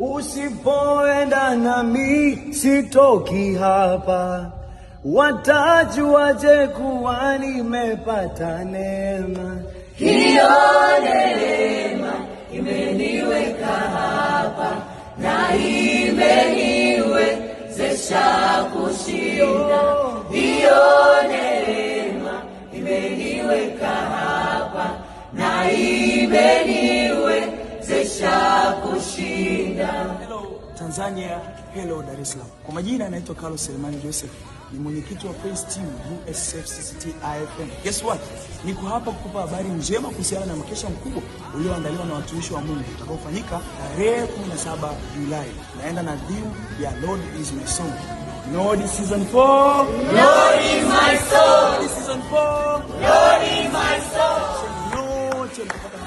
Usipoenda nami sitoki hapa, watajuaje kuwa nimepata neema? Hiyo neema imeniweka hapa na imeniwezesha kushinda. Hiyo neema imeniweka hapa na imeniwezesha kushinda. Hello Tanzania, hello Dar es Salaam. Kwa majina anaitwa Carlos Selemani Joseph, ni mwenyekiti wa Praise Team USF CCT IFM. Guess what? Niko hapa kukupa habari njema kuhusiana na mkesha mkubwa ulioandaliwa na watumishi wa Mungu utakaofanyika tarehe 17 Julai. Naenda na theme ya Lord is my song. Lord is season 4. Lord is my soul. Lord is season 4. Lord is my soul. Nyote mtapata